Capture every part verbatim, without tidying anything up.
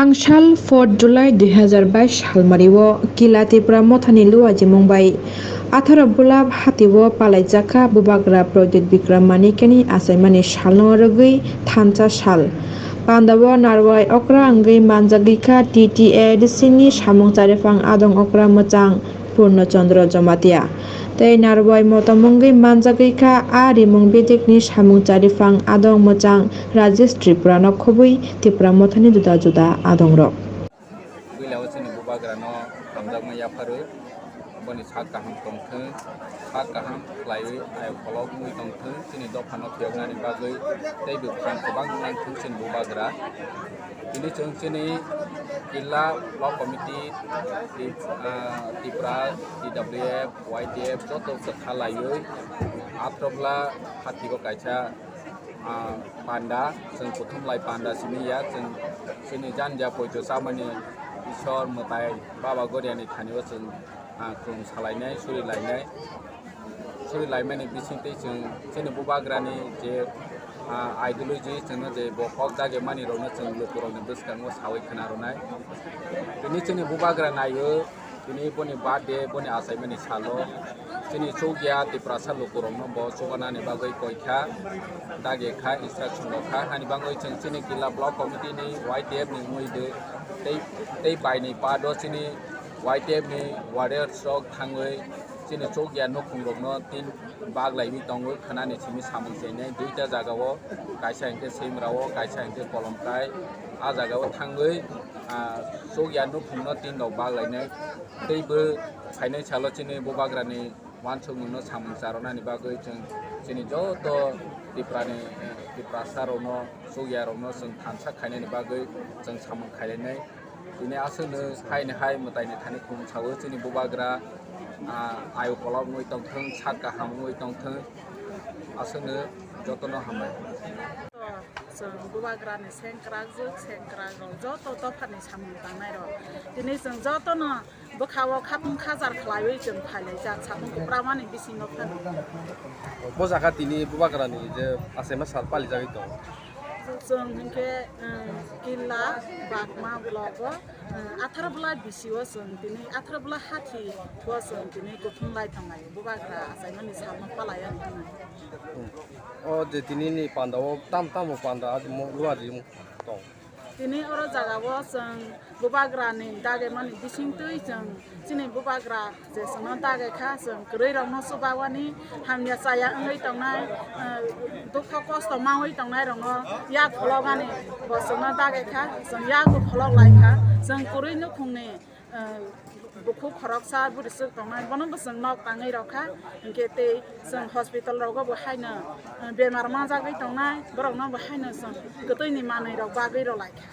Angsal four July dui hazar bais salmario Kila Tipra Mothani luajimung bai atharo bulab hatio palaijakha Bubagra Pradyut Bikram Manikani achaimani salno rwgwi thansa sal. Pandao narwai okra wngwi manjagwikha T T A D C ni samung chariphang adong okra mwchang Purno Chandra Jamatia. Tei narwai motom wngwi manjagwikha a rimung bedekni samung chariphang adong mwchang Rajesh Tripura no khobwi Tipra Mothani juda juda adongrok. Puila o chini Bubagrano hamjakma yapharwi, boni sak kaham tongthwng, sak kaham khlaiwi ayok kolok wngwi tongthwng, chini dophano phiyoknani bagwi teibo phan kwbang nangthwng chini Bubagra. Tini chwng chini Killa Block Committee, Tip-, ah, Tipra, T W F, Y T F joto kwtha laiwi athrophla hatio kaisa ah, panda, chwng kuthumlai panda simi ya, chwng chini janja poito chamani Isor mwtai Baba Goriani thani o chwng, ah, khulum salainai, suri lainai, suri laimani bisingtwi chwng chini Bubagrani je, ah, ideology chwngno je bo kok dage mani rokno chwng lukurokni bwskango sawi khna rwnai. Tini chini Bubagra naio, tini boni birthday, boni achaimani salo. Chini chukya Tiprasa lukurokno bo chubanani bagwi koikha, dage kha, instruction rok kha. Hani bagwi chwng chini Killa Block Committee ni Y T F ni wngwi de tei, tei baini pado chini Y T F ni warriors rok thangwi chini chukya nukhung rokno tin bag laiwi tongwi khwnani simi samung chenai duita jagao, kaisa hinkhe Simrao, kaisa hinkhe Kolomkai. A jagao thangwi, ah, chukya nukhungno tin rok bag lainai. Teibo phainai salo chini Bubagrani uansukmungno samung charwnani bagwi chwng chini joto Tiprani, eh, Tiprasa rokno, chukya rokno chwng thansa khainani bagwi chwng samung khailainai. Tini aswkno haini hai mwtaini thani khulumsawi chini Bubagra, ah, ayu kolok wngwi tongthwng, sak kaham wngwi tongthwng, aswkno jotono hambai. Chwng Bubagrani sengkrakjwk, sengkrakrok joto dophani samung tangnairok. Tini chwng jotono bwkhao khatung khajar khlaiwi chwng phailaijak, satung kupramani bisingo phano. Bo jaga tini Bubagrani je achaima sal palijagwi tongo. Chwng hinkhe, um, Killa Bagma blogo, um, atharo bwla bisio chwng tini atharo bwla hathi o chwng tini kuthum lai tonglaio, Bubagra achaimani salno palaiya hinwi. Hmm. O je tinini pandao tam tamo panda luarijwk tong. Tini oro jagao chwng Bubagrani dagimani bisingtwi chwng chini Bubagra je chwngno dagikha, chwng kwrwirokno chubawani, hamya chaya wngwi tongnai, eh, dukho kosto mawi tongnairokno yak pholokani bo chwngno dagikha, chwng yak bo pholok laikha. Chwng kwrwi nukhungni, eh, bukhuk khoroksa bwrwi swk tongnai, bono bo chwng nok tangwi rwkha, hinkhe tei chwng hospital rogo bo haino, eh, bemar manjagwi tongnai, borokno bo haino chwng kwtwini manwirok bagwi rwlaikha.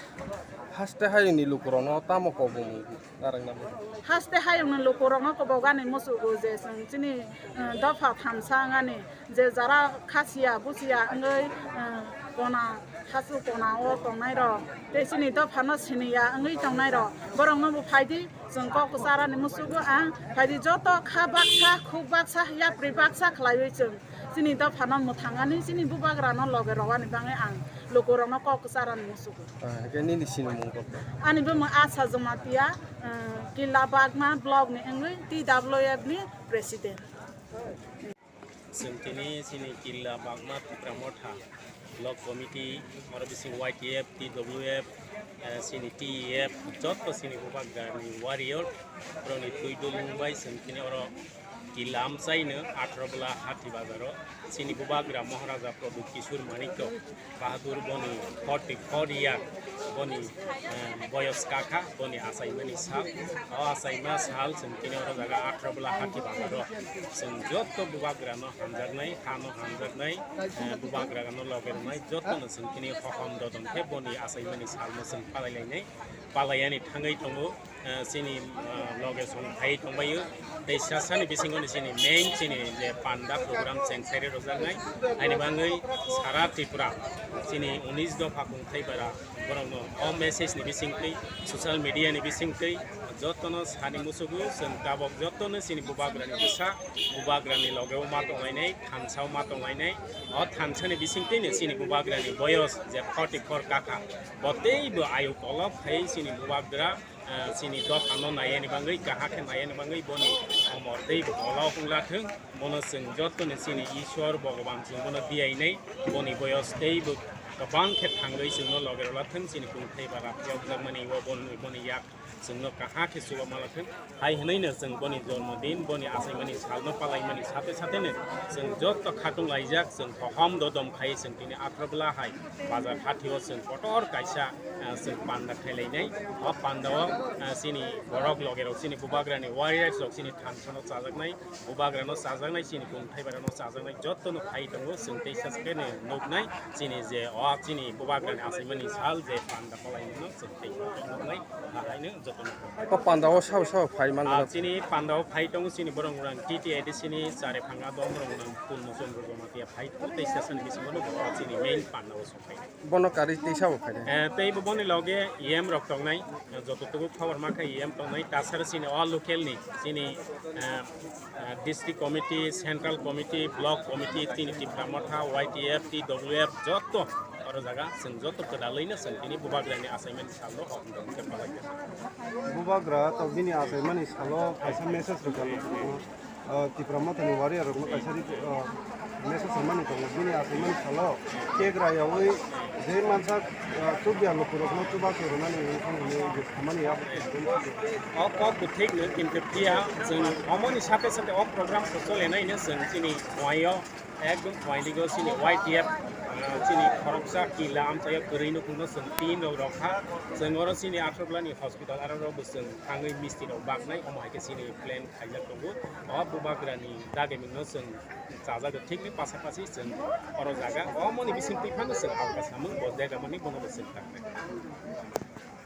Haste hayungni lukurokno tamo kobongmung narwkna muchung? Haste hayungni lukurokno kobogani muchugo je chwng chini, eh, dopha thamsa wngani je jara khasiya buchiya wngwi, eh, kona hasu kona o tongnairok tei chini dophano siniya wngwi tongnairok borokno bo phaidi chwng kok kwcharani muchugo ang phaidi joto kha baksa khuk baksa yapri baksa khlaiwi chwng chini dophano mwthangani chini Bubagrano loge rwani bagwi ang lukurokno kok kwcharani muchugo. Ah, hwnkhe nini sinimung kok? Ani bumung Asha Jamatia, eh, Killa Bagma block ni wngwi T W F ni president. Chwng tini chini Killa Bagma Tipra Motha block committee, oro bising Y T F, T W F, eh, chini T E F, joto chini Bubagrani warrior, borokni twi dumung bai chwng tini oro Killa amchaino atharo bwla Hathi Bazaro chini Bubagra Maharaja Pradyut Kishore Manikya Bahadur boni forty four year boni, eh, boyos kakha boni achaimani sal. O achaima sal chwng tini oro jaga atharo bwla Hathi Bazaro chwng joto Bubagrano hamjaknai, hano hamjaknai, eh, Bubagrano loge rwnai jotono chwng tini hohom dodon khe boni achaimani salno chwng palai lainai, palai yani thangwi tongo. Ah, chini, ah, loge song phai tongbaio. Tei sasani bisingo ni chini main chini je panda program chengsairi rwjaknai. Aini bangwi sara Tripura chini unis dopha kungthai bara borokno o message ni bisingtwi, social media ni bisingtwi, Jotono sani musugo chwng tabok jotono chini bubagrani bwsa, bubagrani logeo ma tonglainai, thansa-o ma tonglainai. O thansani bisingtwino chini bubagrani boyos je forty four kakha, bo teibo ayu kolok khai chini bubagra, ah, chini dophano naiyani bagwi, kaham khe naiyani bagwi boni omor teibo kolok wnglathwng. Bono chwng jotono chini Ishwar Bhogoban chwng bono diyainai, boni boyos teibo kwbang khe thangwi chwngno loge rwlathwng, chini kungthai bara phiyokjakmani o boni, boni yak chwngno kaham khe chuba malathwng. Hai hwnwino chwng boni jormo din, boni achaimani salno palaimani sate sateno chwng joto khatung laijak, chwng hohom dodom khai chwng tini athro bwla hai bazar hathio chwng kotor kaisa, ah, chwng panda khailainai. O pandao, ah, chini borok logerok, chini bubagrani warriors rok, chini thansano chajaknai, bubagrano chajaknai, chini kungthai barano chajaknai, jotono phai tongo, chwng teisa khe nuknai, chini je o chini bubagrani achaimani sal je panda palaimano chwng teisa khe nuknai, haino jotono. O pandao sao sao phai manjak? Ah, chini pandao phai tongo, chini borok rang T T A D C ni chare phanga dom rok nang Purno Chandra Jamatia phai teisa sani bisingo no chini main pandao sok phai. Bono kari teisa bo phai. Eh, tei bo boni loge E M rok tongnai, joto tugu khobor ma khe E M tongnai, tasara chini o local ni, chini, eh, eh, district committee, central committee, block committee, chini Tipra Motha, Y T F, T W F, joto oro jaga chwng joto kwdalwino chwng tini bubagrani achaimani salno hok hok khe palai kha. Bubagra to bini achaimani salo kaisa message rwkha. Ah, Tipra Mothani warrior rokno kaisa ri-, ah, message rwmani tongo. Bini achaimani salo cake rayaui je mansa, ah, chukya lukurokno chubachu rwnani wngkha hwnwi je samani abo. O kok bo thik no, kintu phiya chwng omoni sate sate o program khe cholenai no chwng chini phuaio, ekdom phuaini go chini Y T F, ah, chini khoroksa kila amchaio kwrwi nukhungno chwng tin rok rok kha. Chwng oro chini Agartala ni hospital aro rok bo chwng thangwi misti rok baknai, omo hai khe chini plan khaijak tongo. O bubagrani dagimungno chwng chajago, thikni pasapasi chwng oro jaga omoni bising twi phano chwng alka samung bo jaga mani bono bo chwng tangnai.